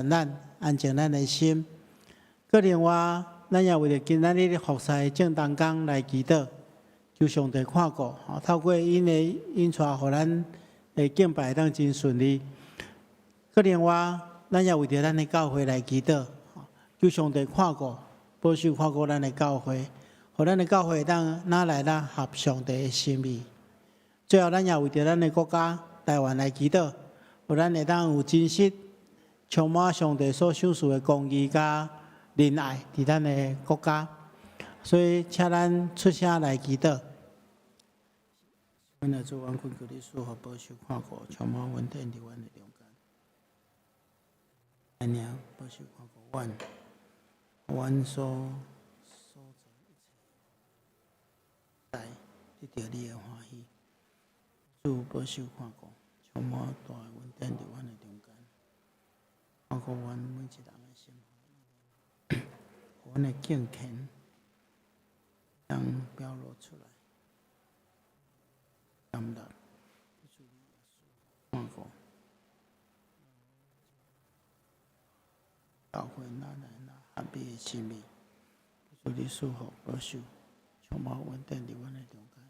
咱安靜咱的心。閣另外，咱也為著今仔日服侍眾同工來祈禱，求上帝看顧，吼，透過𪜶的引帶，予咱的敬拜會當真順利。閣另外，咱也為著咱的教會來祈禱，求上帝看顧，保守看顧咱的教會，予咱的教會會當愈來愈合上帝的心意。最後，咱也為著咱的國家台灣來祈禱，予咱會當有真實充滿上帝所賞賜的公義佮仁愛，佇咱的國家。所以，請咱出聲來祈禱。阮的主，阮懇求你賜福保守看顧，充滿恩典佇阮的中間。帶領保守看顧阮，阮所做一切，來得著你的歡喜。主保守看顧，充滿大的恩典佇阮的中間，看顧阮每一人的心，予阮的敬虔當表露出來。感恩，看顧，教會愈來愈合你的心意，求你賜福保守，充滿恩典佇阮的中間。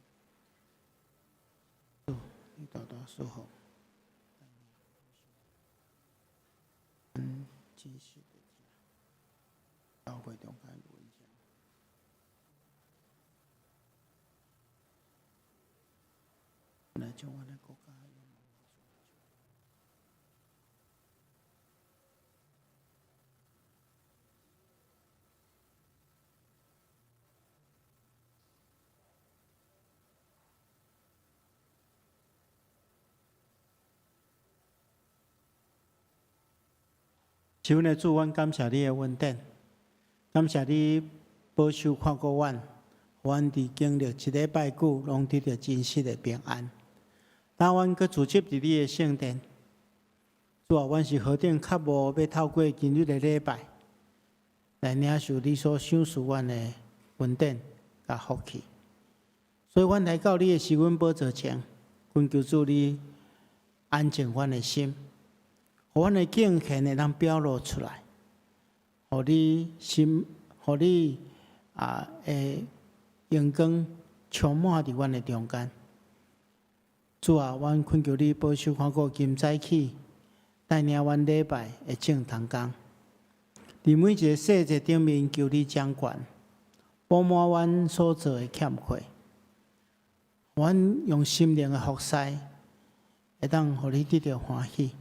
主，你大大賜福，阮真實的教會中間有恩典，來將阮的國家。是阮的主，阮感謝你的恩典，感謝你保守看顧阮，予阮佇經歷一禮拜久，攏得著真實的平安。當阮閣聚集佇你的聖殿，主啊，阮是何等渴慕欲透過今日的禮拜，來領受你所賞賜阮的恩典佮福氣。所以，阮來到你的施恩寶座前，懇求主你安靜阮的心，予阮的敬虔會當表露出來，予你心，予你的榮光充滿佇阮的中間。主啊，阮懇求你保守看顧今早起帶領阮禮拜的眾同工，佇每一个細節頂面求你掌權，補滿阮所做的欠缺。阮用心靈的服侍，會當予你得著歡喜。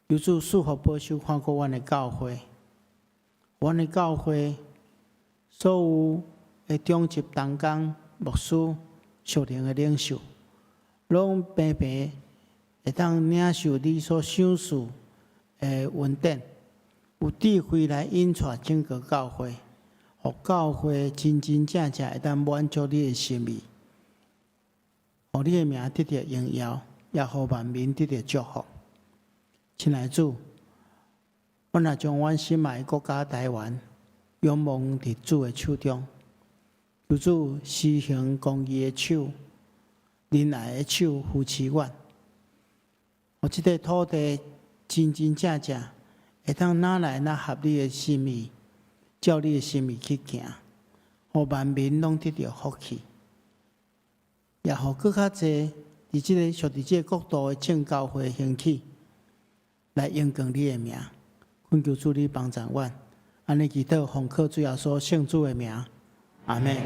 求主賜福保守看顧阮的教會，阮的教會所有的長執同工、牧師、屬靈的領袖，攏平平會當領受你所賞賜的恩典，有智慧來引帶整個教會，予教會真真正正會當滿足你的心意，予你的名得著榮耀，也予萬民得著祝福。親愛的主，阮也將阮心愛的國家台灣仰望佇主的手中，求主施行公義的手、仁愛的手扶持阮，予這塊土地真真正正會當愈來愈合你的心意，照你的心意去行，予萬民攏得著福氣，也予閣較濟佇這個屬佇這個國度的眾教會興起，來榮光你的名。懇求主你幫助阮，按呢祈禱奉靠主耶穌聖子的名，阿們。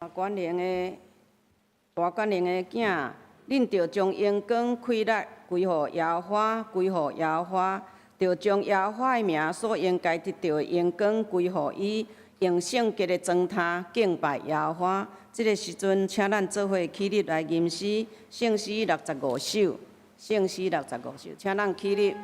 管寧的大管寧的囝，恁著將榮光氣力歸予耶和華，歸予耶和華，著將耶和華的名所應該得著的榮光歸予伊，用聖潔的狀態敬拜耶和華。這个時陣，請咱做伙起立來吟詩，聖詩六十五首，聖詩六十五首，請咱起立。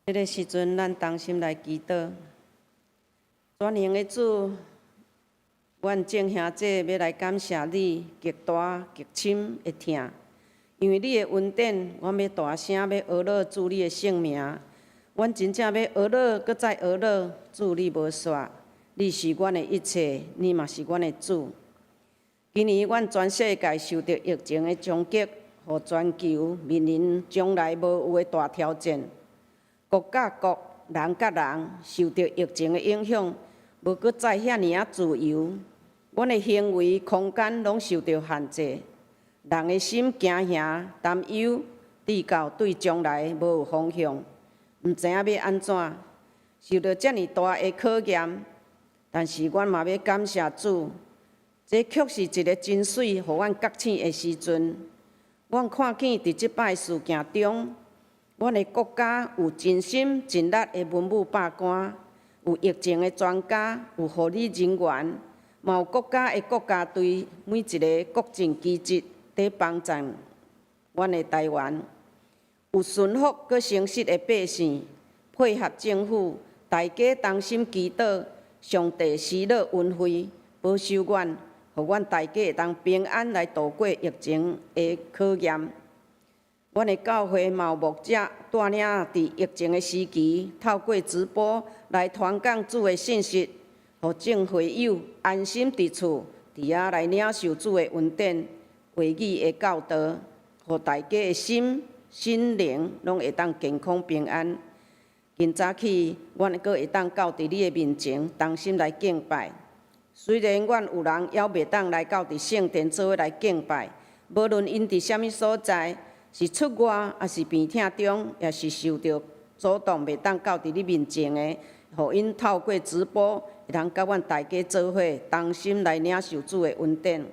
這个時陣，咱同心來祈禱。全能的主，阮眾兄弟欲來感謝你極大極深的疼，因為你的恩典，阮欲大聲欲呵咾主你的聖名。阮真正欲呵咾，閣再呵咾，主你無煞，你是阮的一切，你嘛是阮的主。今年阮全世界受著疫情的衝擊，予全球面臨從來無有的大挑戰。國佮國，人佮人受著疫情的影響，無閣再遐爾仔自由。阮的行為空間攏受著限制，人的心驚嚇、擔憂，直到對將來無有方向，毋知影欲按怎，受著遮爾大的考驗。但是阮嘛欲感謝主，這卻是一个真媠，予阮覺醒的時陣。阮看見佇這擺事件中，阮的國家有盡心盡力的文武百官，有疫情的專家，有護理人員，嘛有國家的國家隊，每一个各盡其職佇幫贊阮的台灣。有順服閣誠實的百姓，配合政府，大家同心祈禱，上帝施予恩惠，保守阮，予予阮大家會當平安來度過疫情的考驗。阮的教會嘛有牧者帶領佇疫情的時期，透過直播來傳講主的信息，予眾會友安心佇厝，佇遐來領受主的恩典、話語的教導，予大家的心、心靈攏會當健康平安。今早起，阮閣會當到佇你的面前，同心來敬拜。雖然阮有人猶袂當來到佇聖殿做伙來敬拜，無論𪜶佇啥物所在，是出外，抑是病痛中，抑是受著阻擋，袂當到佇你面前的，予𪜶透過直播，會當佮阮大家做伙，同心來領受主的恩典。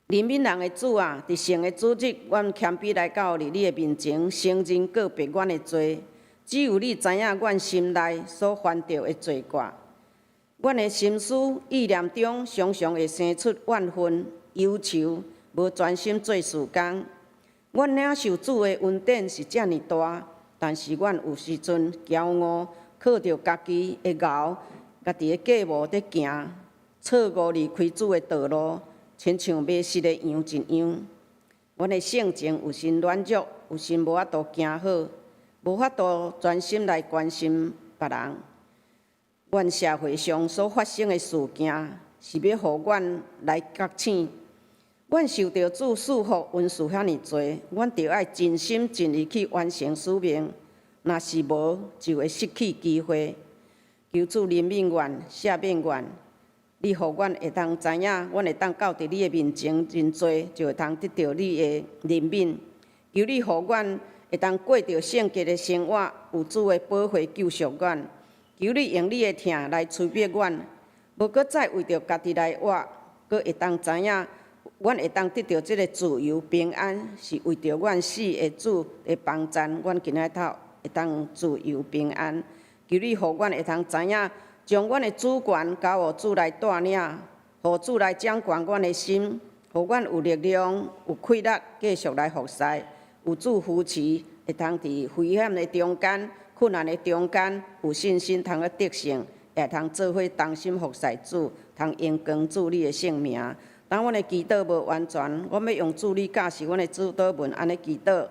憐憫人的主啊，佇聖的主日，阮謙卑來到佇你的面前，承認告白阮的罪。只有你知影阮心內所犯著的罪過。阮的心思意念中，常常會生出怨恨、憂愁，無專心做事工。阮領受主的恩典是遮爾大，但是阮有時陣驕傲，靠著家己的𠢕，家己的計謀佇行，錯誤離開主的道路，親像迷失的羊一樣。阮的性情有時軟弱，有時無法度行好，無法度專心來關心別人。阮社會上所發生的事件，是欲予阮來覺醒。阮受著主賜福恩賜遐爾濟，阮著愛盡心盡意去完成使命。若是無，就會失去機會。求主憐憫阮，赦免阮。你予阮會當知影，阮會當到佇你的面前認罪，就會當得著你的憐憫。求你予阮會當過著聖潔的生活，有主的寶血救贖阮。求你用你的疼來催逼阮，無閣再為著家己來活，閣會當知影，阮會當得著這个自由平安，是為著阮死的主的幫贊，阮今仔頭會當自由平安。求你予阮會當知影，將阮的主權交予主來帶領，予主來掌管阮的心，予阮有力量、有氣力繼續來服侍，有主扶持，會當佇危險的中間、困難的中間，有信心通去得勝，會通做伙同心服侍主，通榮光主你的聖名。當阮的祈禱無完全，我欲用主你教示阮的主禱文按呢祈禱。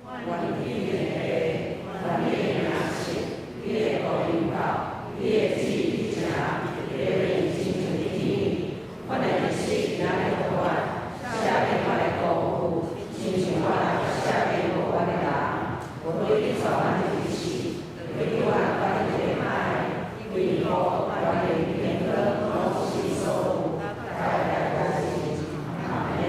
願你的願你的名聖，你的國臨到，你的旨意行，地面親像佇天。阮的日食今仔日予阮，赦免阮的辜負，親像阮也赦免予阮的人。無許你帶阮入試，救阮脫離歹，因為國、權柄、榮光，攏是你所有，代代來世。阿們。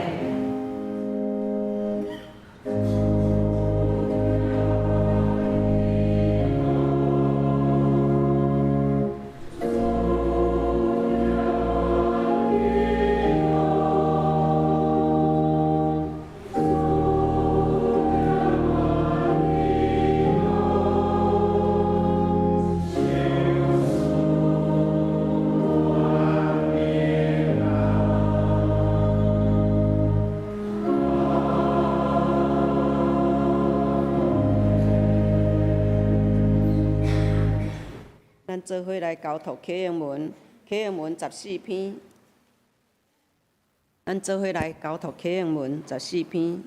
咱做伙來交託啟應文，啟應文十四篇。咱做伙來交託啟應文十四篇。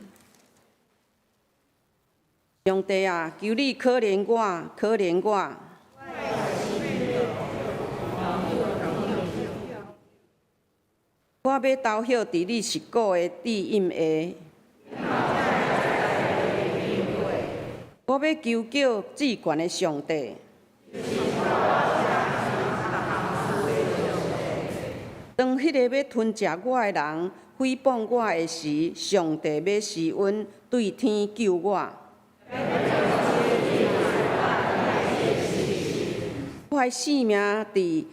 上帝啊，求你可憐我，可憐我。我欲投靠佇你實固的蔭下。我欲求叫至懸的上帝。當彼个欲吞食我的人誹謗我的時，上帝欲施恩對天救我。我的性命佇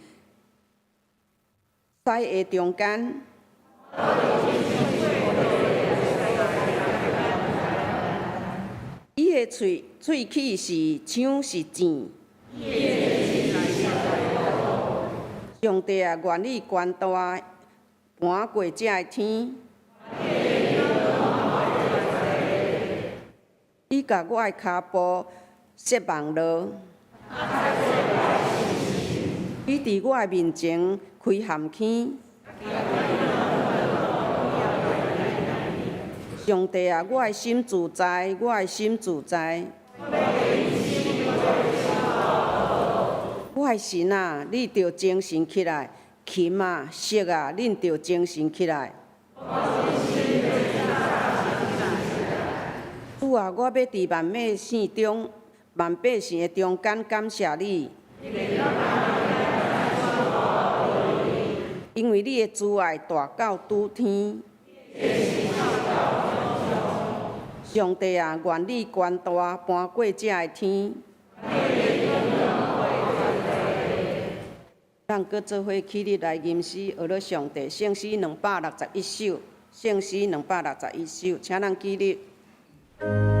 死的中間。伊的喙齒是槍是箭。上帝啊，願你權大盤過這个天。伊共我的跤步設網羅。伊佇我的面前開陷坑。上帝啊，我的心自在，我的心自在。我的神啊，你著精神起來；琴啊、瑟啊，恁著精神起來。主啊，我欲佇萬百姓中、萬百姓的中間感謝你，因為你的慈愛大到諸天。上帝啊，願你權大搬過這个天。咱閣做伙起立來吟詩，學樂上帝聖詩261首，聖詩261首，請咱起立。 Lord.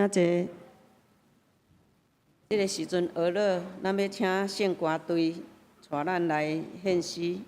兄弟，這个時陣學了，咱欲請聖歌隊帶咱來獻詩。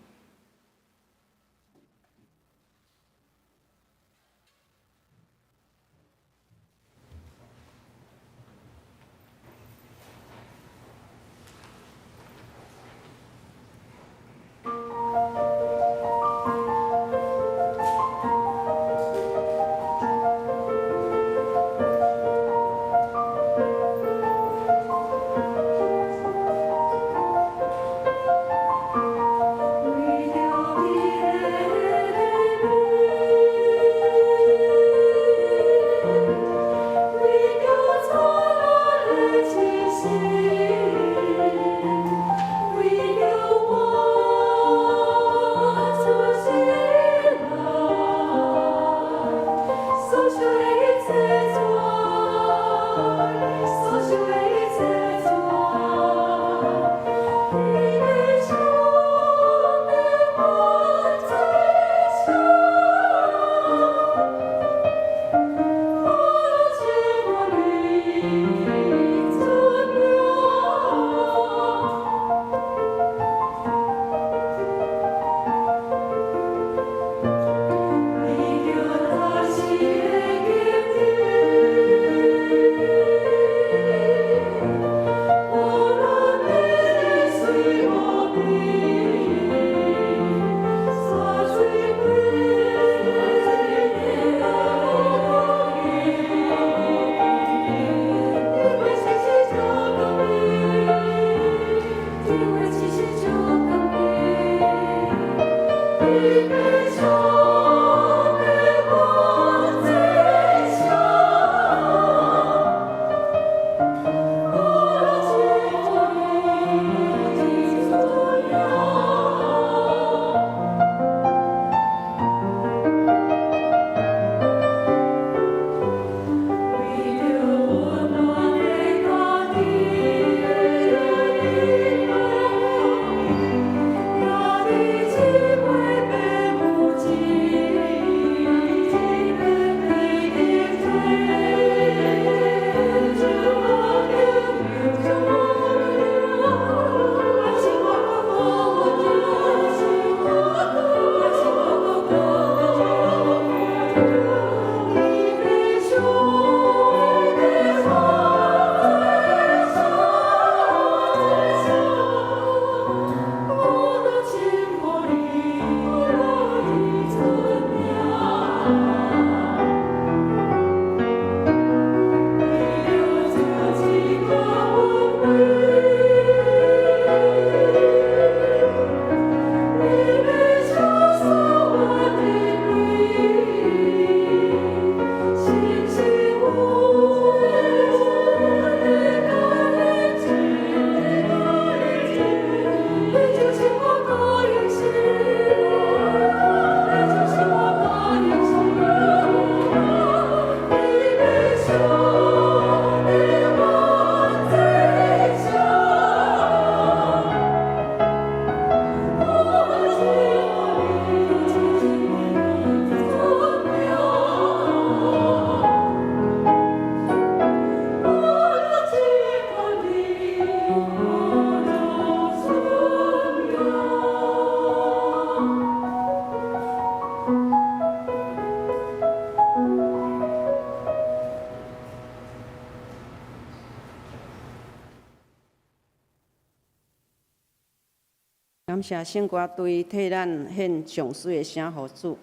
感謝聖歌隊替咱獻上媠的聲予主。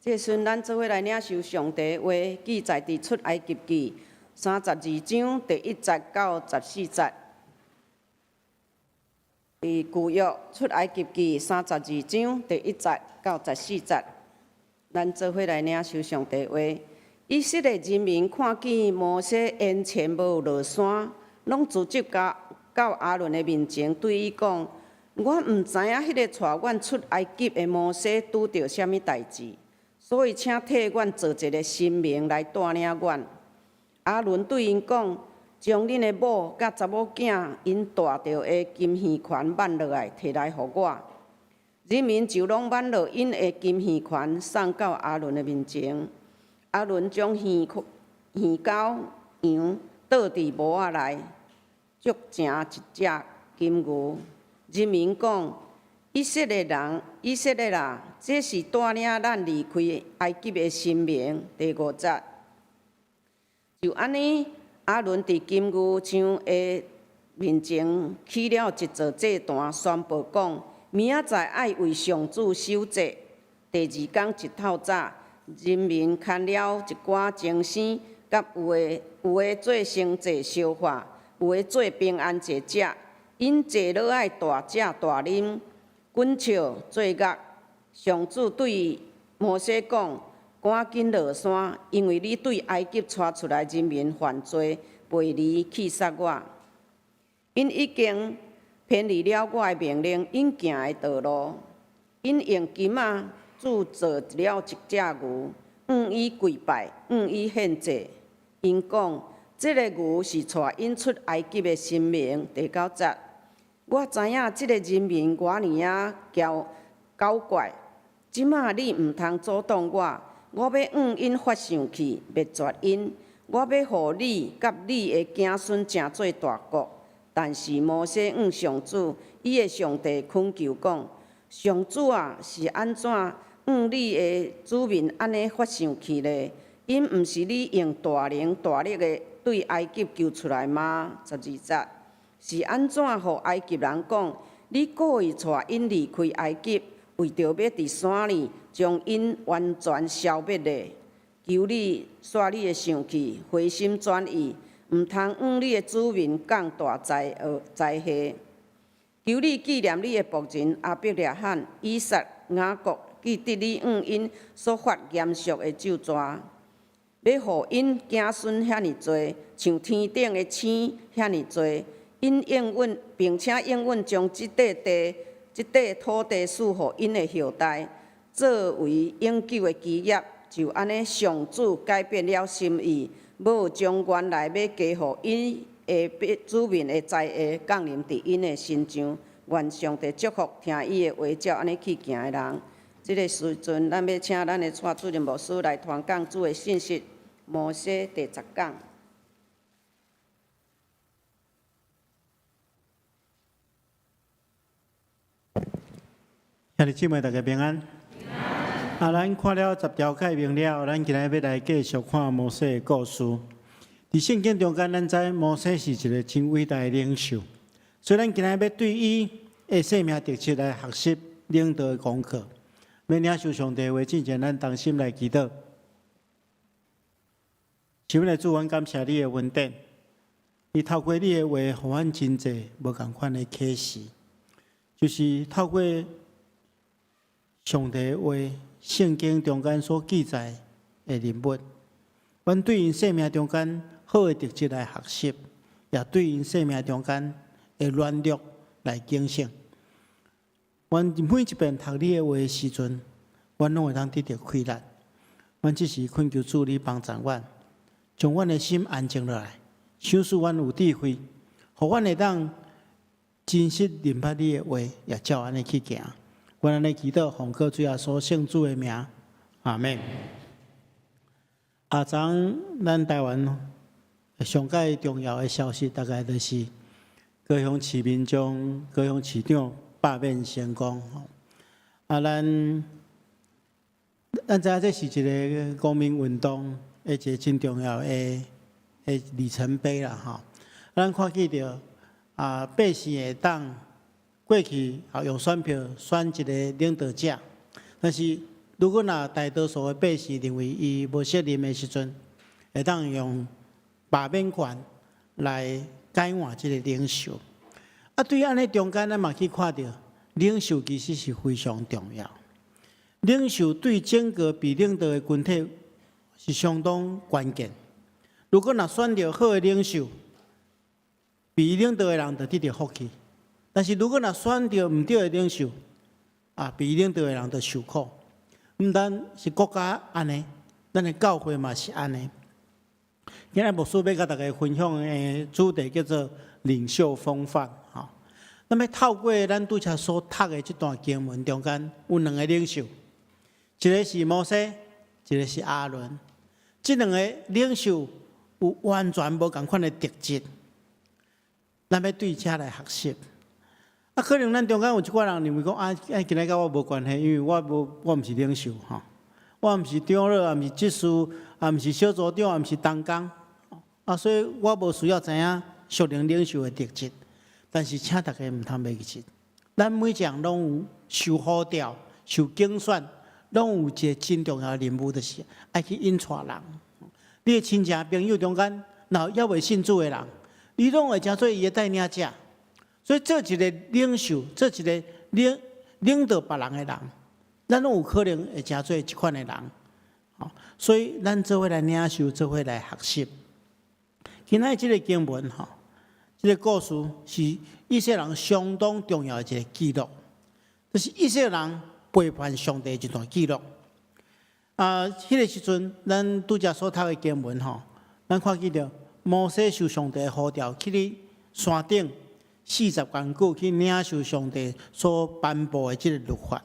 這時陣，咱做伙來領受上帝話，記載佇出埃及記32章第1節到14節。佇舊約出埃及記三十二章第一節到十四節，咱做伙來領受上帝話。以色列人民看見摩西延遲無落山，攏聚集到到亞倫的面前，對伊講：阮毋知影彼个帶阮出埃及的摩西拄著啥物代誌，所以請替阮做一个神明來帶領阮。亞倫對𪜶講：將恁的某佮查某囝𪜶戴著的金耳環挽落來，提來予我。人民就攏挽落𪜶的金耳環，送到亞倫的面前。亞倫將耳耳鈎羊倒佇模仔內，鑄成一隻金牛。人民講：以色列人，以色列啊，這是帶領咱離開埃及的神明。第五節，就按呢，亞倫佇金牛像的面前起了一座祭壇，宣布講：明仔載愛為上主守節。第二工一透早，人民牽了一寡精牲，佮有的做牲祭燒化，有的做平安祭食。𪜶坐落來大食大啉，滾笑做樂。上主對摩西講：趕緊落山，因為你對埃及帶出來人民犯罪，背離棄殺我。𪜶已經偏離了我的命令，𪜶行的道路。𪜶用金仔鑄造了一隻牛，向伊跪拜，向伊獻祭。𪜶講：這个牛是帶𪜶出埃及的神明。第九節，我知影這个人民偌爾仔驕狡怪，這馬你毋通阻擋我，我欲向𪜶發生氣，滅絕𪜶。我欲予你佮你的子孫成做大國。但是摩西向上主，伊的上帝懇求講：上主啊，是按怎向你的子民按呢發生氣呢？𪜶毋是你用大能大力的對埃及救出來嗎？12節，是按怎予埃及人講，你故意帶𪜶離開埃及，為著欲佇山裡將𪜶完全消滅呢？求你煞你的生氣，回心轉意，毋通向你的子民降大災禍災禍。求你紀念你的僕人亞伯拉罕、以撒、雅各，記得你向𪜶所發嚴肅的咒詛，欲予𪜶子孫遐爾濟，像天頂的星遐爾濟。𪜶應允，並且應允將這塊地、這塊土地賜予𪜶的後代，作為永久的基業。就按呢，上主改變了心意，無將原來欲加予𪜶的子民的災禍降臨佇𪜶的身上。願上帝祝福聽伊的話照按呢去行的人。這个時陣，咱欲請咱的蔡主任牧師來傳講主的信息。摩西第十講。兄弟姊妹，大家平安。啊，咱看了十條誡命了，咱今日欲來繼續看摩西的故事。佇聖經中間，咱知摩西是一个真偉大的領袖，所以咱今日欲對伊的生命特質來學習領導的功課。欲領受上帝話之前，咱同心來祈禱。是阮的主，阮感謝你的恩典，你透過你的話，予阮真濟無仝款的啟示，就是透過上帝的話、聖經中間所記載的人物，阮對𪜶生命中間好的特質來學習，也對𪜶生命中間的軟弱來警醒。阮每一遍讀你的話的時陣，阮攏會當得著氣力。阮只是懇求主你幫助阮，將阮的心安靜落來，賞賜阮有智慧，予阮會當真實明白你的話，也照按呢去行。阮按呢祈禱，奉靠主耶穌聖子的名，阿們。啊，昨昏咱台灣上蓋重要的消息，大概就是高雄市民將高雄市長罷免成功。啊，咱知影這是一個公民運動的一個真重要的里程碑啦，吼。咱看見著啊，百姓會當過去啊用選票選一个領導者，但是如果若大多數的百姓認為伊無適任的時陣，會當用罷免權來改換這个領袖。啊，對按呢中間，咱嘛去看著領袖其實是非常重要。領袖對整個被領導的群體是相當關鍵。如果若選著好的領袖，被領導的人就得著福氣；但是如果若選著毋對的領袖，啊，被領導的人就受苦。毋單是國家按呢，咱的教會嘛是按呢。今日牧師欲共大家分享的主題叫做領袖風範。吼，那麼透過咱拄才所讀的這段經文中間，有兩个領袖，一个是摩西，一个是亞倫。這兩个領袖有完全無仝款的特質。咱欲對這來學習。啊，可能咱中間有一寡人認為講啊，啊，今仔佮我無關係，因為我無，我毋是領袖吼，我毋是長老，也毋是執事，也毋是小組長，也毋是同工，啊，所以我無需要知影屬靈領袖的特質。但是，請大家毋通袂記得，咱每一人攏有受呼召、受揀選，攏有一個真重要的任務，就是愛去引帶人。你的親戚朋友中間，若有猶未信主的人，你攏會成做伊的帶領者。所以做一個領袖，做一個領領導別人的人，咱攏有可能會成做這款的人。所以咱做伙來領受，做伙來學習。今仔這個經文吼，這個故事是以色列人相當重要的一個記錄，就是以色列人背叛上帝的一段記錄。啊，彼個時陣，咱拄才所讀的經文吼，咱看見著摩西受上帝呼召去佇山頂40工久去領受上帝所頒布的這個律法。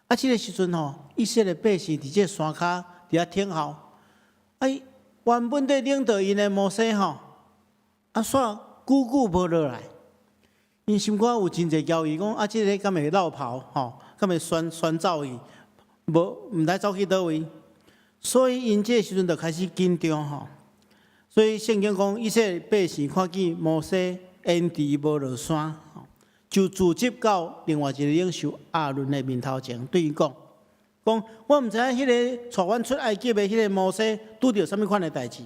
啊，這個時陣吼，以色列百姓佇這個山跤佇遐等候。啊，原本佇領導𪜶的摩西吼，啊，煞久久無落來。𪜶心肝有真濟交疑，講啊，這个敢會落跑吼，敢會旋旋走去，無毋知走去佗位。所以𪜶這个時陣就開始緊張吼。所以聖經講，以色列百姓看見摩西延遲無落山，就聚集到另外一個領袖亞倫的面頭前，對伊講：講我毋知影彼个帶阮出埃及的彼个摩西拄著啥物款的代誌，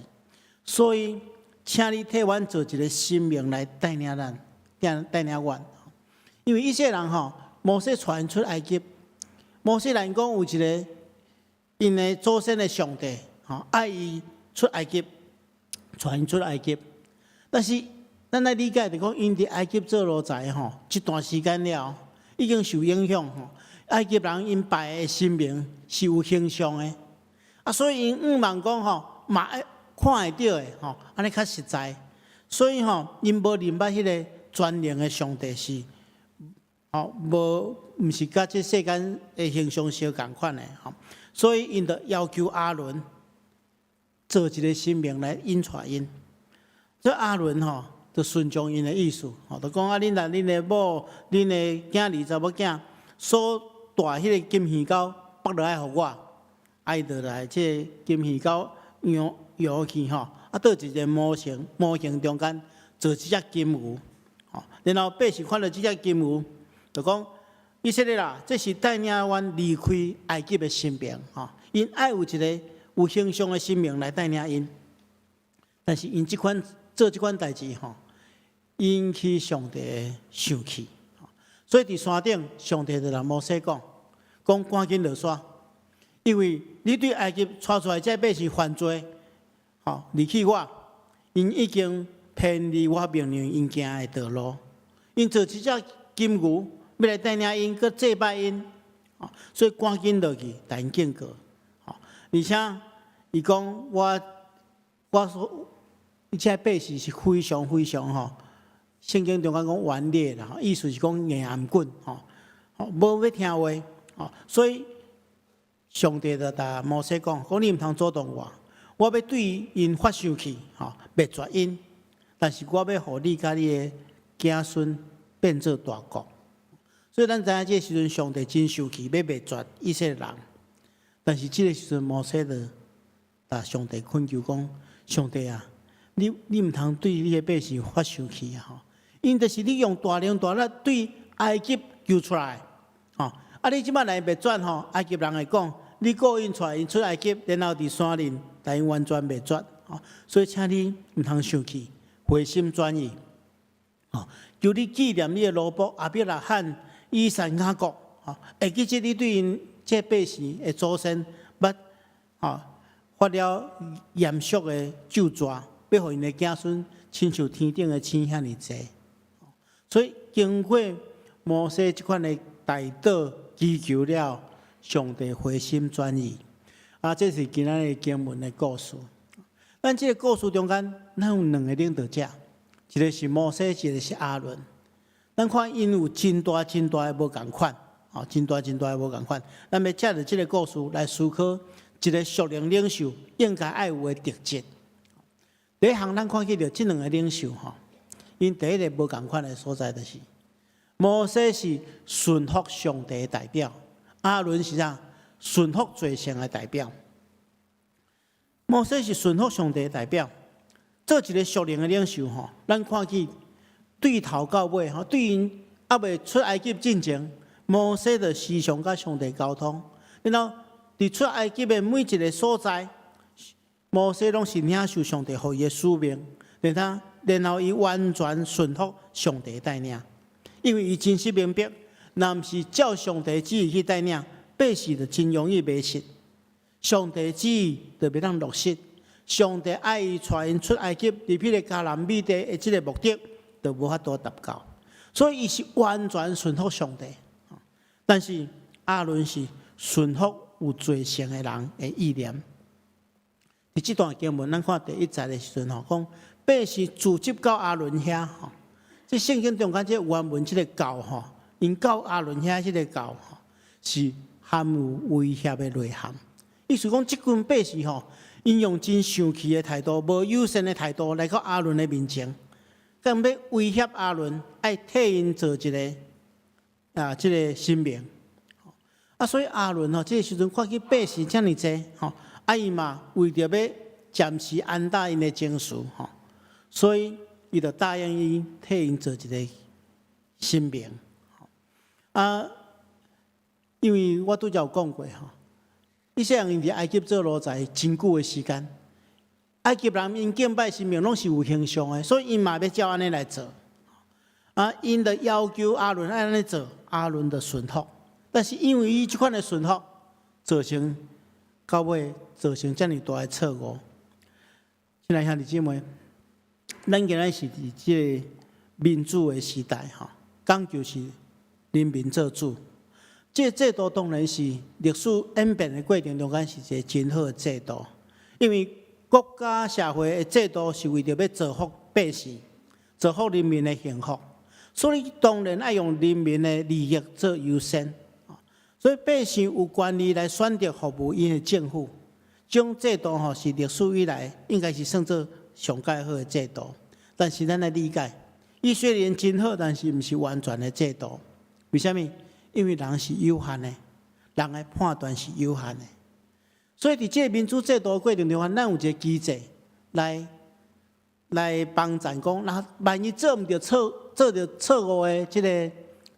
所以請你替阮做一個神明來帶領咱，帶帶領阮。因為以色列人吼，摩西帶𪜶出埃及，摩西來講有一个𪜶的祖先的上帝，吼愛伊出埃及，帶𪜶出埃及，但是咱來理解就講，𪜶佇埃及做奴才吼，這段時間了，已經受影響吼。埃及人𪜶拜的神明是有形象的，啊，所以𪜶向望講吼，嘛會看會著的吼，按呢較實在。所以吼，𪜶無認捌彼个全能的上帝是，吼無毋是佮這世間的形象相仝款的吼，所以𪜶就要求亞倫做一個神明來引帶𪜶。這亞倫吼，就順從𪜶的意思，吼，就講啊，恁若恁的某、恁的囝兒、查某囝所帶彼个金耳狗縛落來予我，啊，伊就來這个金耳狗搖搖去吼，啊，佗一个模型模型中間做這隻金牛，吼，然後百姓看著這隻金牛，就講以色列啦，這是帶領阮離開埃及的神明，吼，𪜶愛有一个有形象的神明來帶領𪜶，但是𪜶這款做這款代誌吼，引起上帝的生氣，所以佇山頂，上帝就共摩西講，講趕緊落山，因為你對埃及帶出來這百姓犯罪，吼離棄我，𪜶已經偏離我命令𪜶行的道路，𪜶做這隻金牛，欲來帶領𪜶，閣祭拜𪜶，所以趕緊落去，共𪜶警告，而且伊講我我說，這百姓是非常非常吼。聖經中間講頑劣啦，意思是講硬頷頸吼，無欲聽話，吼，所以上帝就共摩西講，講你毋通阻擋我，我欲對𪜶發生氣，吼，滅絕𪜶，但是我欲予你佮你的子孫變做大國。所以咱知影這个時陣上帝真生氣，欲滅絕以色列人，但是這个時陣摩西就共上帝懇求講：上帝啊，你你毋通對你的百姓發生氣啊！吼，𪜶就是你用大能大力對埃及救出來，吼！啊，你這擺來滅絕吼，埃及人會講，你顧𪜶帶𪜶出埃及，然後佇山裡共𪜶完全滅絕，吼！所以請你毋通生氣，回心轉意，吼！求你紀念你的奴僕亞伯拉罕、以撒、雅各，吼！會記得你對𪜶這百姓的祖先，捌吼發了嚴肅的咒詛，欲予𪜶的子孫親像天頂的星遐爾濟。所以經過摩西這款的代禱祈求了，上帝回心轉意。啊，這是今仔日經文的故事。咱這个故事中間，咱有兩个領導者，一个是摩西，一个是亞倫。咱看𪜶有真大真大的無仝款，哦，真大真大的無仝款。咱欲藉著這个故事來思考一个屬靈領袖應該愛有的特質。第一項咱看見著這兩個領袖吼，𪜶第一个無仝款的所在就是，摩西是順服上帝的代表，亞倫是啥？順服罪性的代表。摩西是順服上帝的代表，做一个屬靈的領袖吼，咱看見對頭到尾吼，對𪜶猶未出埃及進前，摩西就時常佮上帝溝通，然後佇出埃及的每一个所在，摩西攏是領受上帝予伊的使命，然後伊完全順服上帝的帶領，因為伊真實明白，若毋是照上帝旨意去帶領，百姓就真容易迷失。上帝旨意就袂當落實，上帝愛伊帶𪜶出埃及入彼個迦南美地的這个目的，就無法度達到。所以伊是完全順服上帝。但是亞倫是順服有罪性的人的意念。佇這段經文，咱看第一節的時陣吼，講百姓聚集到亞倫遐吼。這聖經中間這原文這个到吼，𪜶到亞倫遐這个到吼，是含有威脅的內涵。意思講，這群百姓吼，𪜶用真生氣的態度、無友善的態度來到亞倫的面前，敢欲威脅亞倫，愛替𪜶做一个啊，這个神明。啊，所以亞倫吼，這个時陣看見百姓遮爾濟吼，啊，伊嘛為著欲暫時安搭𪜶的情緒吼，所以伊就答應伊替𪜶做一个神明。啊，因為我拄才有講過吼，以色列人佇埃及做奴才真久的時間，埃及人𪜶敬拜神明攏是有形象的，所以𪜶嘛欲照按呢來做。啊，𪜶就要求亞倫愛按呢做，亞倫就順服。但是因為伊這款的順服，造成到尾造成遮爾大的錯誤。親愛兄弟姊妹，咱今仔是佇這個民主的時代，吼，講究是人民做主。這個制度當然是歷史演變的過程中間是一個真好的制度，因為國家社會的制度是為著欲造福百姓、造福人民的幸福，所以當然愛用人民的利益做優先。所以百姓有權利來選擇服務𪜶的政府，這種制度吼是歷史以來應該是算做上蓋好的制度。但是咱來理解，伊雖然真好，但是毋是完全的制度。為啥物？因為人是有限的，人的判斷是有限的。所以佇這个民主制度的過程中，咱有一个機制來幫贊講，若萬一做毋著錯，做著錯誤的這个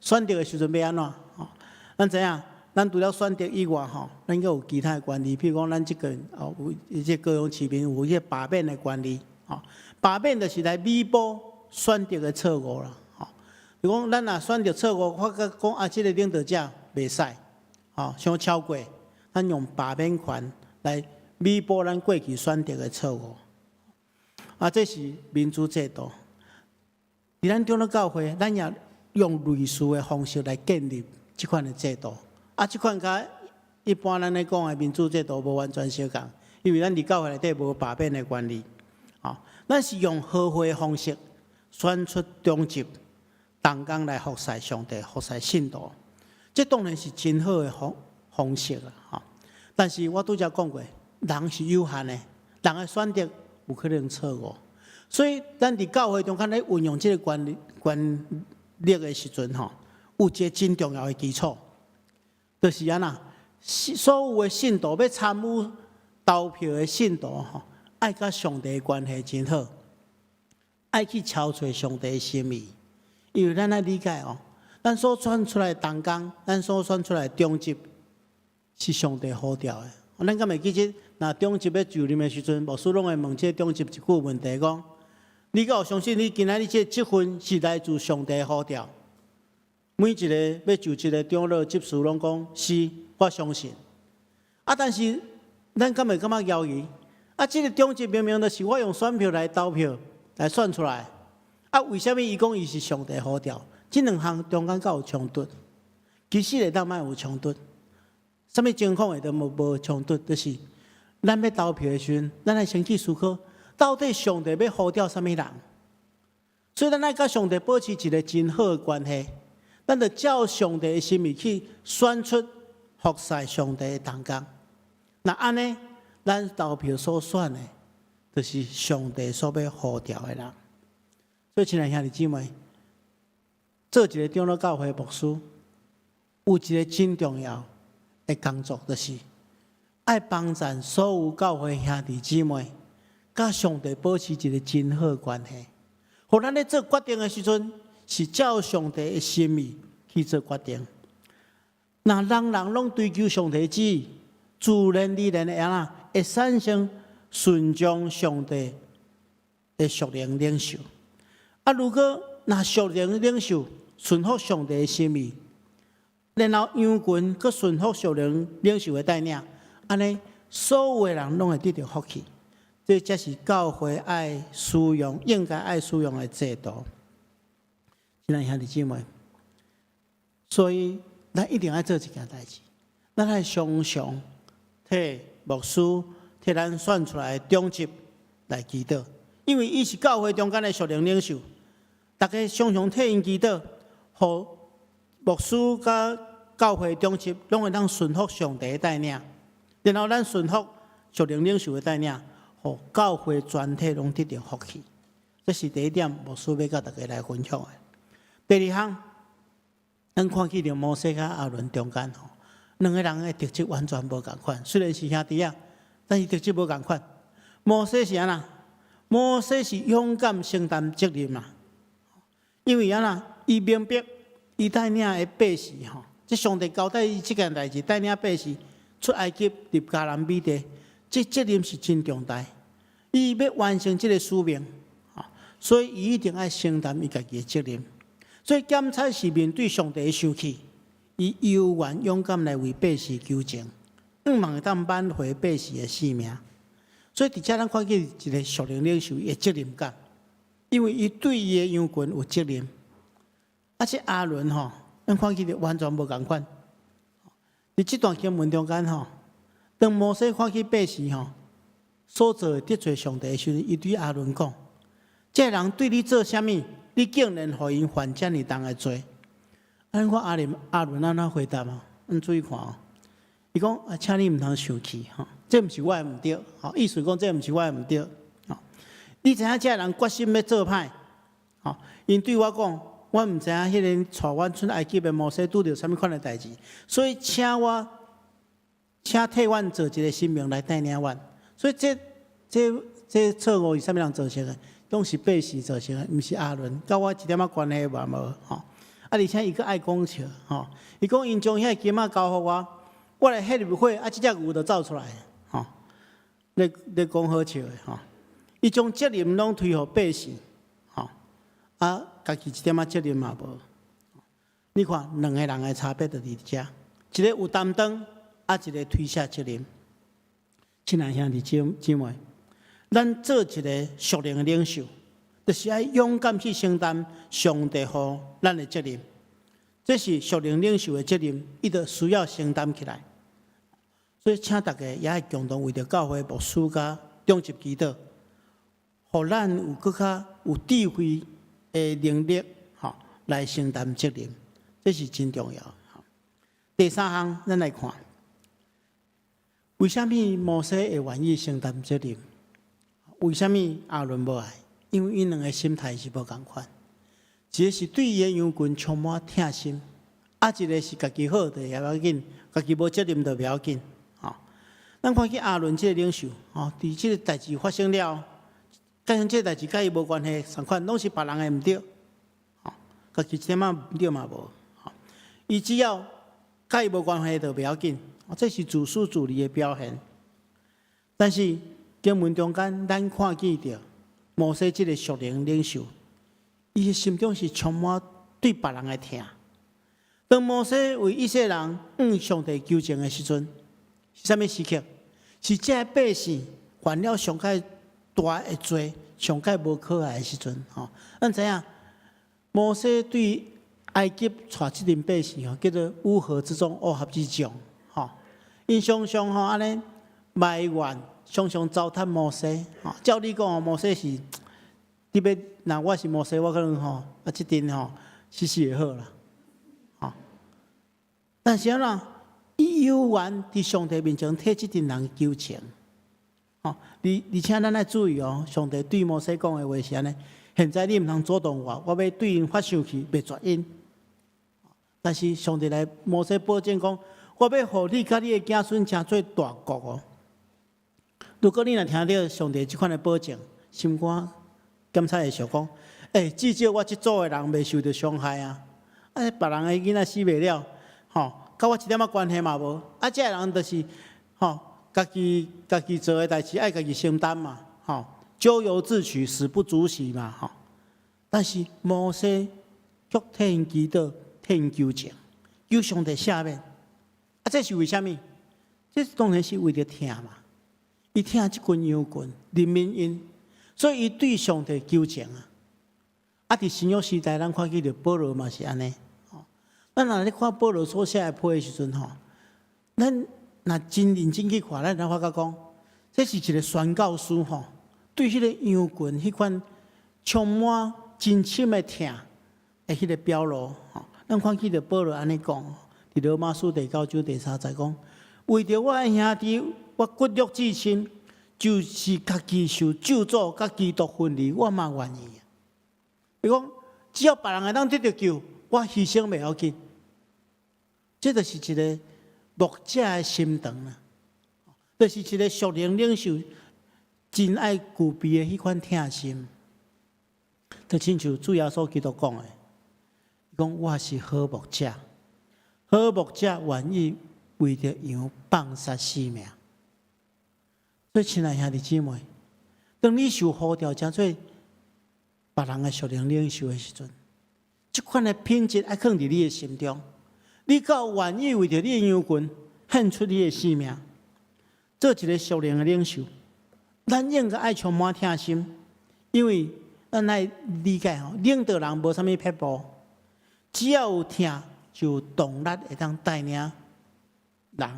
選擇的時陣欲按怎？吼，咱知影，咱除了選擇以外，吼，咱閣有其他的權利，譬如講，咱這個哦，有這高雄市民有這個罷免的權利，吼，罷免就是來彌補選擇的錯誤啦，吼。如講咱若選擇錯誤，發覺講啊，這个領導者袂使，吼，傷超過，咱用罷免權來彌補咱過去選擇的錯誤。啊，這是民主制度。佇咱長老教會，咱也用類似的方式來建立這款的制度。啊，這款佮一般咱咧講的民主制度無完全相仝，因為咱佇教會內底無罷免的權利。吼，咱是用和會的方式選出長執，同工來服侍上帝、服侍信徒。這當然是真好的方式啦，吼。但是我拄才講過，人是有限的，人的選擇有可能錯誤，所以咱佇教會中間咧運用這个權力的時陣，吼，有一个真重要的基礎，就是按怎，所有的信徒欲參與投票的信徒，吼，愛佮上帝關係真好，愛去敲揣上帝的心意，因為咱愛理解哦，咱所選出來的同工，咱所選出來的長執是上帝呼召的。咱敢會記得，若長執欲就任的時陣，牧師攏會問這個長執一句問題，講：你敢有相信你今仔日這個職分是來自上帝呼召？每一个欲就職的長老執事攏講是，我相信。啊，但是咱敢會感覺猶疑？啊，這个長執明明就是我用選票來投票來選出來，啊，為啥物伊講伊是上帝呼召？這兩項中間敢有衝突？其實會當莫有衝突。啥物情況會當無衝突？就是咱欲投票的時陣，咱愛先去思考，到底上帝欲呼召啥物人？所以咱愛佮上帝保持一个真好的關係，咱就照上帝的心意去選出服侍上帝的同工。若按呢，咱投票所選的，就是上帝所欲呼召的人。所以，親愛兄弟姊妹，做一个長老教會牧師，有一个真重要的工作，就是愛幫贊所有教會兄弟姊妹，佮上帝保持一个真好關係。予咱咧做決定的時陣，是照上帝的心意去做決定。若人人攏追求上帝旨意，自然而然會按怎？會產生順從上帝的屬靈領袖。啊，如果若屬靈領袖順服上帝的心意，然後羊群閣順服屬靈領袖的帶領，按呢所有的人攏會得著福氣。這才是教會愛使用、應該愛使用的制度。親愛兄弟姊妹，所以咱一定愛做一件代誌，咱愛常常替牧師、替咱選出來的長執來祈禱，因為伊是教會中間的屬靈領袖，大家常常替𪜶祈禱，予牧師佮教會長執攏會當順服上帝的帶領，然後咱順服屬靈領袖的帶領，予教會全體攏得著福氣。這是第一點，牧師欲佮大家來分享的。第二項，咱看見著摩西佮亞倫中間吼，兩個人的特質完全無仝款。雖然是兄弟仔，但是特質無仝款。摩西是按怎？摩西是勇敢承擔責任嘛。因為按怎？伊明白伊帶領的百姓吼，這上帝交代伊這件代誌，帶領百姓出埃及入迦南美地，這責任是真重大。伊欲完成這个使命，所以伊一定愛承擔伊家己的責任。所以檢察是面對上帝的受氣，伊猶原勇敢來為百姓求情，向望會當挽回百姓的性命。所以佇遮咱看見一个屬靈領袖的責任感，因為伊對伊的羊群有責任。啊，這亞倫吼，咱看見著完全無仝款。佇這段經文中間吼，當摩西看見百姓吼所做的得罪上帝的時陣，伊對亞倫講：這个人對你做啥物？你竟然予𪜶犯遮爾重的罪？啊，你看亞倫按怎回答啊？咱注意看哦，伊講啊，請你毋通生氣吼，這毋是我的毋對，吼，意思講這毋是我的毋對，吼。你知影這个人決心欲做歹，吼，𪜶對我講，我毋知影彼个帶阮出埃及的摩西拄著啥物款的代誌，所以請我，請替阮做一个神明來帶領阮。所以這這這錯誤是啥物人造成的？攏是百姓造成的，毋是亞倫，佮我一點仔關係嘛無吼。啊，而且伊閣愛講笑吼，伊講𪜶將彼个金仔交予我，我來火入火，啊，這隻牛就走出來，吼。咧咧講好笑的吼，伊將責任攏推予百姓，吼，啊，家己一點仔責任嘛無。你看兩個人的差別就佇遮，一個有擔當，啊，一個推卸責任。親愛兄弟姊妹，咱做一个屬靈的領袖，就是愛勇敢去承擔上帝予咱的責任。這是屬靈領袖的責任，伊就需要承擔起來。所以，請大家也愛共同為著教會牧師佮長執祈禱，予咱有閣較有智慧的能力，吼，來承擔責任，這是真重要。第三項，咱來看，為啥物摩西會願意承擔責任？為啥物亞倫無愛？因為𪜶兩个心態是無仝款，一个是對伊的羊群充滿疼心，啊，一个是家己好就也無要緊，家己無責任就袂要緊。吼，咱看見亞倫這个領袖，吼，佇這個代誌發生了，佮像這个代誌佮伊無關係，仝款攏是別人的毋對，吼，家己一點仔毋對嘛無，吼，伊只要佮伊無關係就袂要緊，這是自私自利的表現。但是經文中間，咱看見著摩西這个屬靈領袖，伊的心中是充滿對別人的疼。當摩西為以色列人向上帝求情的時陣，是啥物時刻？是這个百姓犯了上蓋大的罪，上蓋無可愛的時陣。吼，咱知影摩西對埃及帶這陣百姓吼，叫做烏合之眾、烏合之眾。吼，𪜶常常吼按呢埋怨，常常糟蹋摩西。吼，照理講，摩西是特別，若我是摩西，我可能吼啊，這陣吼死死會好啦。吼，但是按怎？伊猶原佇上帝面前替這陣人求情。吼，而且咱愛注意哦，上帝對摩西講的話是按呢：現在你毋通阻擋我，我欲對𪜶發生氣，滅絕𪜶。但是上帝來摩西保證講，我欲予你佮你的子孫成做大國哦。如果你若聽著上帝這款的保證，心肝檢查會想講，欸，至少我這組的人袂受著傷害啊！啊，別人的囡仔死袂了，吼，佮我一點仔關係嘛無。啊，這个人就是吼，家己做的代誌愛家己承擔嘛，吼，咎由自取，死不足惜嘛，吼。但是摩西卻替𪜶祈禱，替𪜶求情，求上帝赦免。啊，這是為啥物？這當然是為著疼嘛。伊疼這群羊群，憐憫𪜶，所以伊對上帝求情啊。啊，佇新約時代，咱看見著保羅嘛是按呢。咱若咧看保羅所寫的批的時陣吼，咱若真認真去看，咱會發覺講，這是一個宣教師吼，對彼個羊群彼款充滿真深的疼的彼個表露吼。咱看見著保羅按呢講，佇羅馬書第九章第三節講，為著我的兄弟，我骨肉至親，就是家己受咒詛，佮基督分離，我嘛願意。伊講，只要別人會當得著救，我犧牲袂要緊。這就是一個牧者的心腸啦，就是一個屬靈領袖真愛具備的彼款疼心。就親像主耶穌基督講的，伊講我是好牧者，好牧者願意為著羊放捨性命。所以，親愛兄弟姊妹，當你受呼召成做別人的屬靈領袖的時陣，這款的品質愛囥佇你的心中。你夠願意為著你的羊群獻出你的性命，做一個屬靈的領袖，咱應該愛充滿疼心，因為咱愛理解吼，領導人無啥物撇步，只要有疼，就有動力會當帶領人，帶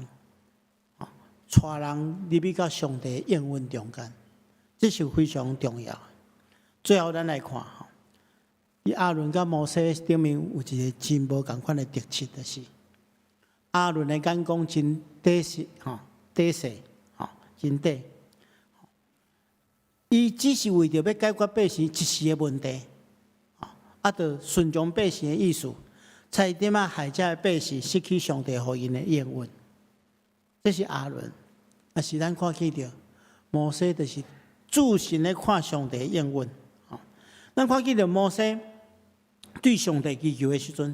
人入去到上帝的應允中間，這是非常重要。最後，咱來看吼，佇亞倫佮摩西頂面有一個真無仝款的特質，就是亞倫的眼光真短細，吼，短細，吼，真短。伊只是為著欲解決百姓一時的問題，啊，就順從百姓的意思，差一點仔害這个百姓失去上帝予𪜶的應允。這是亞倫，但是咱看見著摩西，就是注神咧看上帝的應允。咱看見著摩西對上帝祈求的時陣，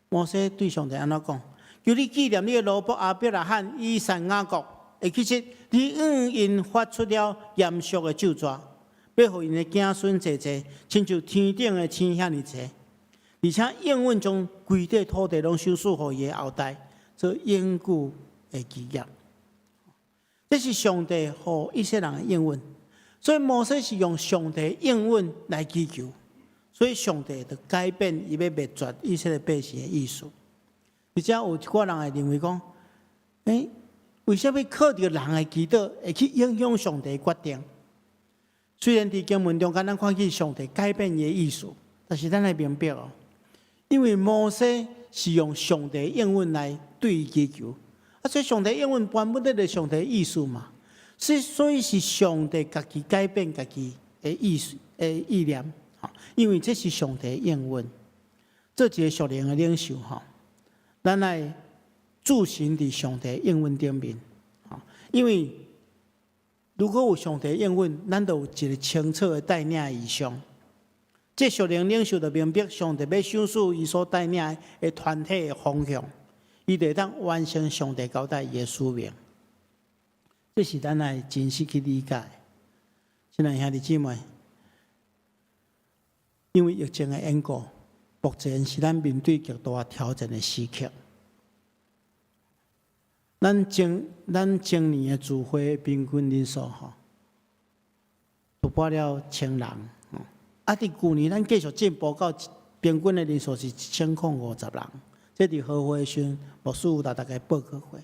摩西對上帝按怎講？求你紀念你的奴僕亞伯拉罕、以撒、雅各，會記得你向𪜶發出了嚴肅的咒詛，欲予𪜶的子孫濟濟，親像天頂的星遐爾濟，而且應允將規塊土地攏賞賜予伊的後代，做永久的基業。這是上帝予以色列人的應允，所以摩西是用上帝應允來祈求，所以上帝就改變伊欲滅絕以色列百姓的意思。而且有一寡人會認為講，欸，為啥物靠著人的祈禱會去影響上帝的決定？雖然佇經文中間咱看見上帝改變伊的意思，但是咱愛明白哦，因為摩西是用上帝應允來對伊祈求，啊，所以上帝應允原本就是上帝的意思嘛，所以是上帝家己改變家己的意思的意念，因為這是上帝的應允。做一個屬靈的領袖吼，咱愛駐身佇上帝應允頂面，因為如果有上帝應允，咱就有一個清楚的帶領異象。這屬靈領袖就明白上帝欲賞賜伊所帶領的團體的方向，伊就會當完成上帝交代伊的使命。這是咱愛真實去理解。親愛兄弟姊妹，因為疫情的緣故，目前是咱面對極大挑戰的時刻。咱整年的聚會平均人數吼，突破了千人。啊！佇舊年，咱繼續進步到平均的人數是1050人。這佇合會時，牧師有來逐家報告過。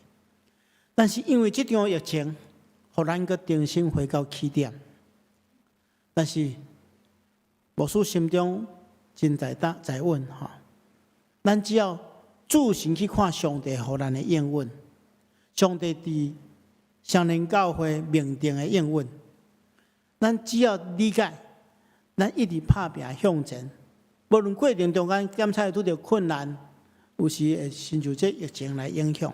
但是因為這場疫情，予咱閣重新回到起點。但是牧師心中真在擔在穩吼，咱只要注神去看上帝予咱的應允，上帝佇双連教會命定的應允。咱只要理解，咱一直拍拚向前，無論過程中間檢測會拄著困難，有時會親像這疫情來影響。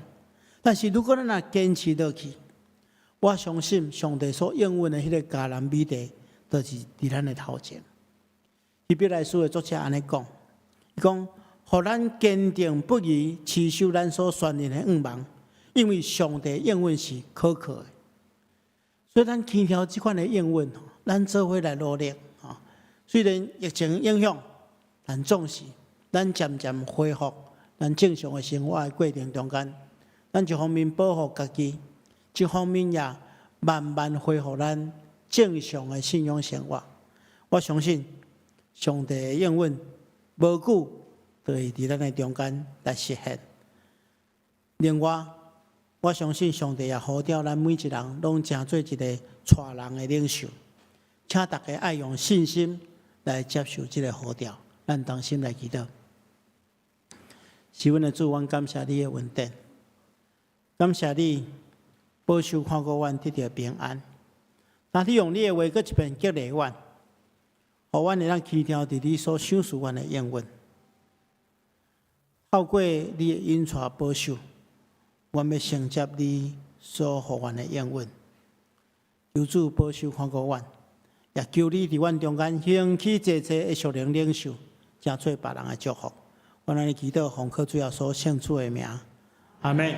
但是如果咱若堅持落去，我相信上帝所應允的彼個迦南美地，就是佇咱的頭前。希伯來書的作者按呢講，伊講，予咱堅定不移，持守咱所宣認的向望，因為上帝應允是可靠的。所以咱牽牢這款的應允，咱做伙來努力。雖然疫情影響，但總是咱漸漸恢復咱正常的生活的過程中間，咱一方面保護家己，一方面也慢慢恢復咱正常的信仰生活。我相信上帝的應允，無久就會佇咱的中間來實現。另外，我相信上帝也呼召咱每一人，攏成做一個帶人的領袖，請大家愛用信心來接受這個呼召。咱同心來祈禱。是阮的主，阮感謝你的恩典，感謝你保守看顧阮得著平安。若你用你的話閣一遍激勵阮，予阮會當持牢佇你所賞賜阮的應允。透過你的引帶保守，阮欲承接你所予阮的應允。求主保守看顧阮，也求你佇阮中間興起濟濟的屬靈領袖，成做別人的祝福。阮按呢祈禱，奉靠主耶穌聖主的名，阿們。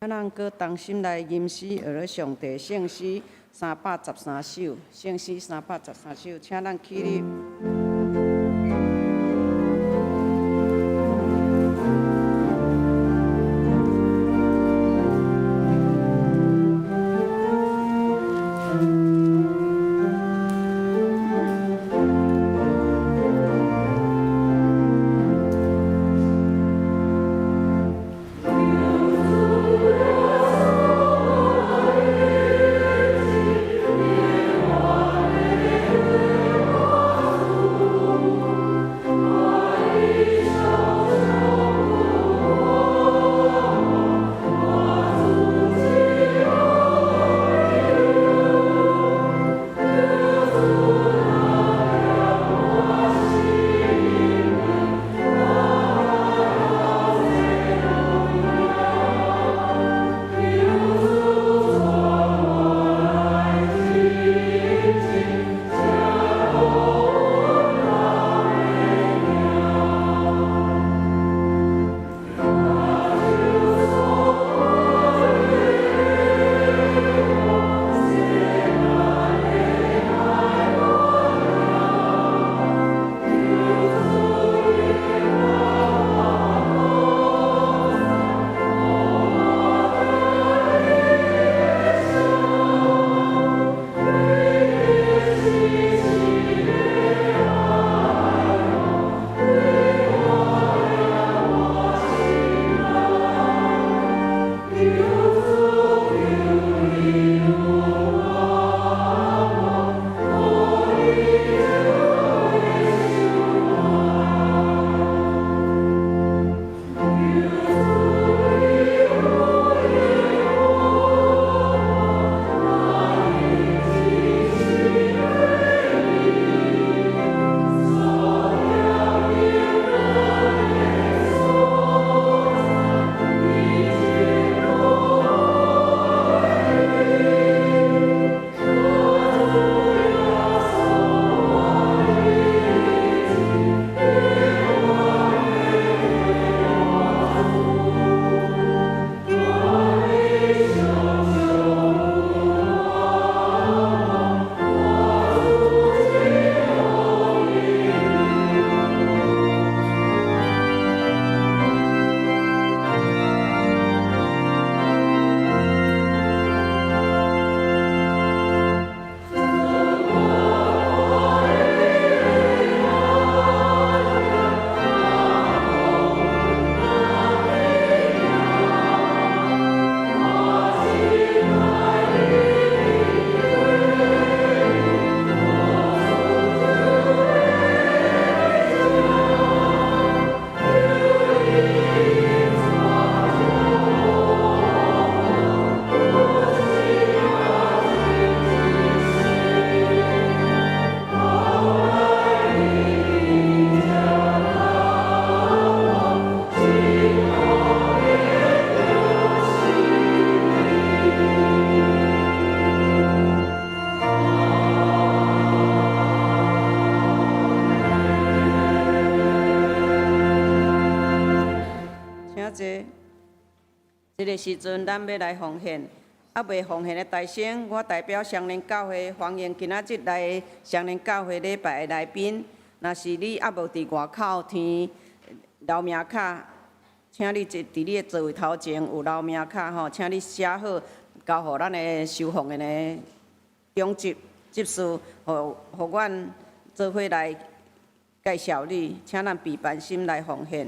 咱閣同心來吟詩，學咧上帝聖詩313首，聖詩三百十三首，請咱起立。 求這个時陣，咱欲來奉獻。猶未奉獻的大先，我代表雙連教會歡迎今仔日來雙連教會禮拜的來賓。若是你猶無佇外口填留名卡，請你佇你的座位頭前有留名卡吼，請你寫好，交予咱的收奉獻的長執執事，予予阮做伙來介紹你，請咱備班心來奉獻。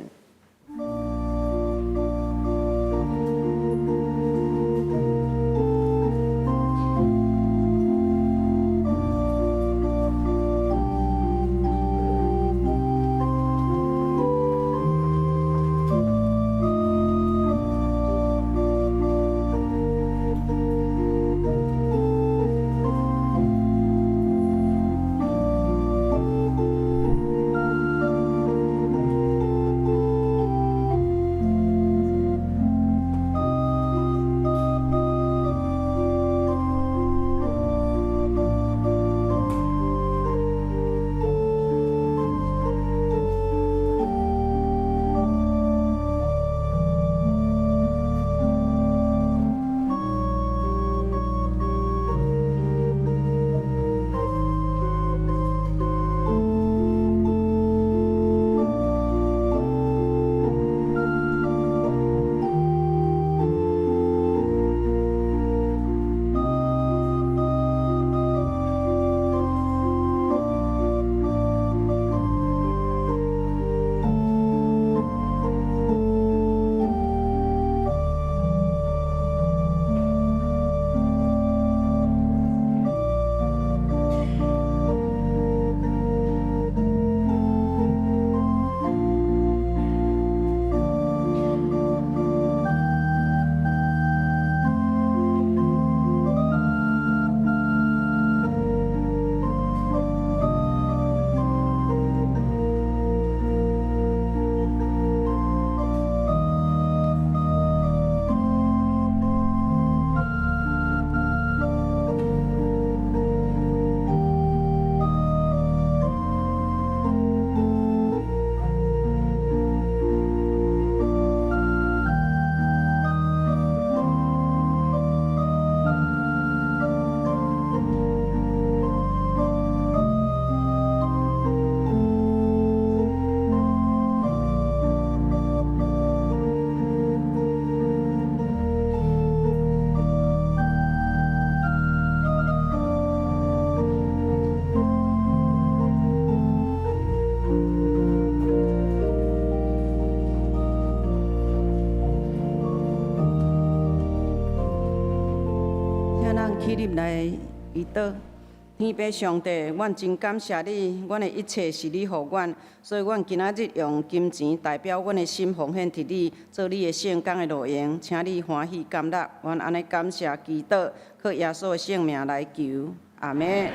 請咱起立來祈禱。天父上帝，阮真感謝你，阮的一切是你予阮，所以阮今仔日用金錢代表阮的心奉獻佇你，做你的聖工的路用，請你歡喜甘納。阮按呢感謝祈禱，靠耶穌的聖名來求，阿們。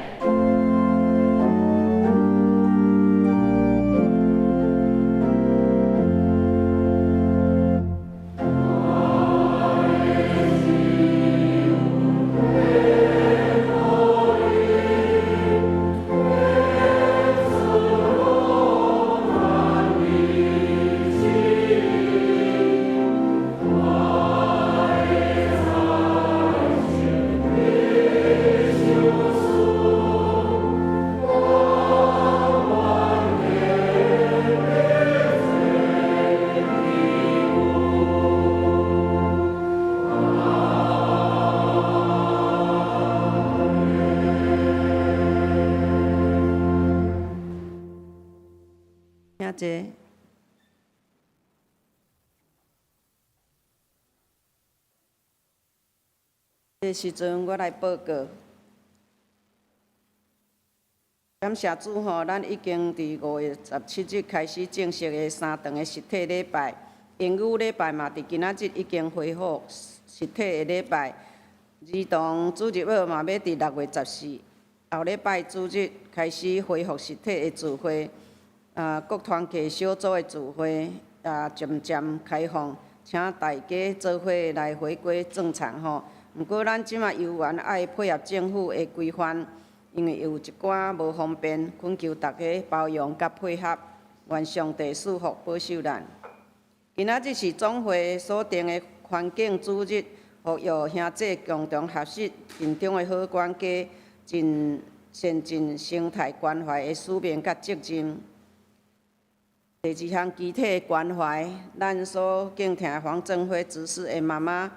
請坐。這時陣我來報告，感謝主吼，咱已經佇5月17日開始正式的三頓的實體禮拜，英語禮拜嘛，佇今仔日已經恢復實體的禮拜。兒童主日學嘛，欲佇6月14後禮拜主日開始恢復實體的聚會。各團契小組的聚會也漸漸開放，請大家做伙來回歸正常吼。毋過咱這馬猶原愛配合政府的規範，因為有一寡無方便，懇求大家包容佮配合。願上帝賜福保守咱。今仔日是總會所定的環境主日，呼籲兄弟共同學習陣中的好管家，盡善盡生態關懷的使命佮責任。第二項肢體的關懷，咱所敬聽的黃正輝執事的媽媽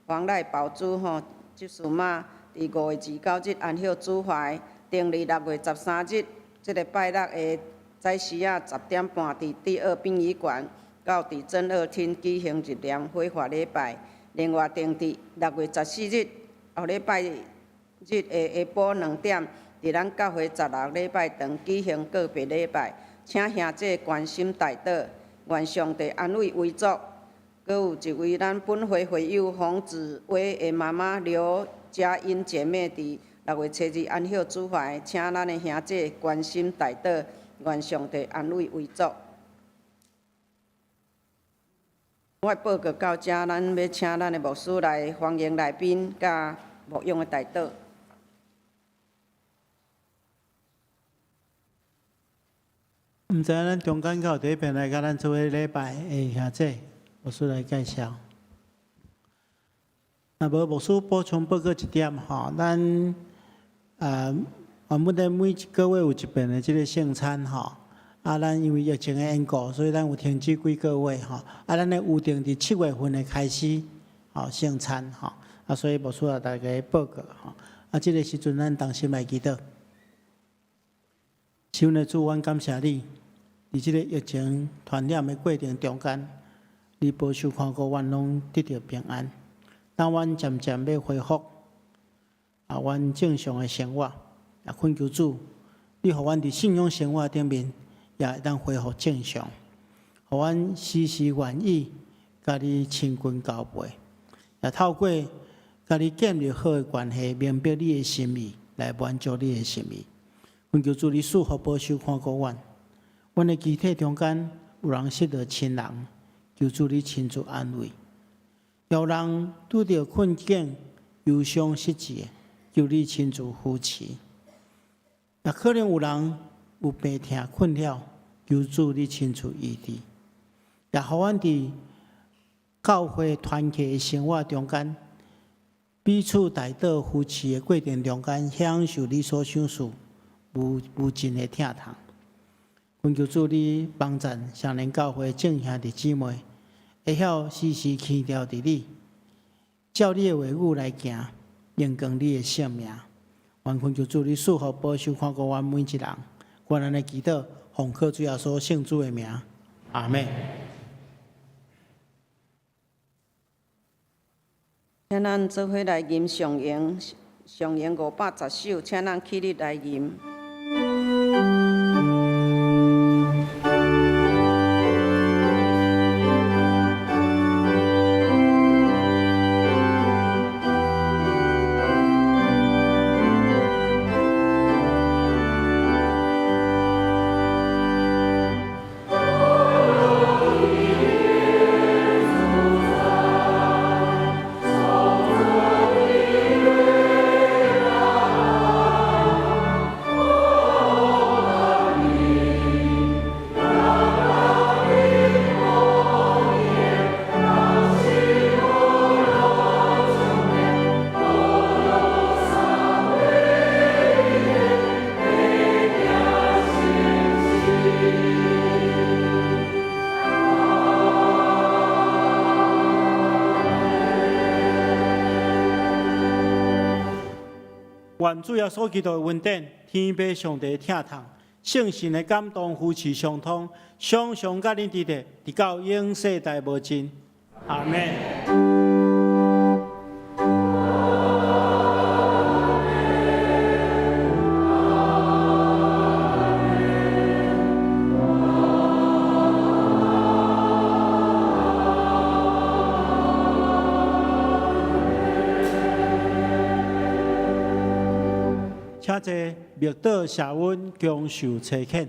黃賴寶珠吼，執事媽，佇5月29日安息主懷，定佇6月13日，這个拜六的早時仔10點半，佇第二殯儀館到佇正二廳舉行入殮火化禮拜。另外，定佇6月14日後禮拜日的下晡2點，佇咱教會16禮拜堂舉行告別禮拜，請兄弟關心代禱，願上帝安慰遺族。閣有一位咱本會會友洪子威的媽媽劉佳音姐妹，佇6月初2安息主懷，請咱的兄弟關心代禱，願上帝安慰遺族。我的報告到遮，咱欲請咱的牧師來歡迎來賓，佮牧養的代禱。毋知咱中間敢有佇彼邊來佮咱做伙禮拜的兄弟，牧師來介紹。若無牧師補充報告一點吼，咱原本咧每一個月有一遍的這个聖餐吼，啊，咱因為疫情的緣故，所以咱有停止幾個月吼。啊，咱咧預定佇7月份的開始，吼聖餐吼。啊，所以牧師也大家報告吼。啊，這个時陣咱同心來祈禱。親愛的主，阮感謝你，佇這个疫情傳染的過程中間，你保守看顧阮攏得著平安。當阮漸漸欲恢復啊，阮正常的生活，也懇求主，你予阮佇信仰生活頂面也會當恢復正常，予阮時時願意共你親近交陪，也透過共你建立好的關係，明白你的心意，來滿足你的心意。懇求主，你賜福保守看顧阮，阮的肢體中間有人失落親人，求主你親自安慰；有人拄著困境、憂傷失志的，求你親自扶持。也可能有人有病痛困擾，求主你親自醫治。也予阮佇教會團契的生活中間，彼此代禱扶持的過程中間，享受你所賞賜無無盡的疼痛。懇求主你幫贊雙連教會眾兄弟姊妹，會曉時時牽著佇你，照你的話語來行，榮光你的聖名。願懇求主你賜福保守看顧阮每一人。阮按呢祈禱，奉靠主耶穌聖子的名，阿們。請咱做伙來吟上詠，上詠510首，請咱起立來吟。願主耶穌基督的恩典、天父上帝的疼痛、聖神的感動、扶持相通，常常佮恁佇咧，直到永世代無盡。阿們。請坐，默禱謝恩，享受差遣。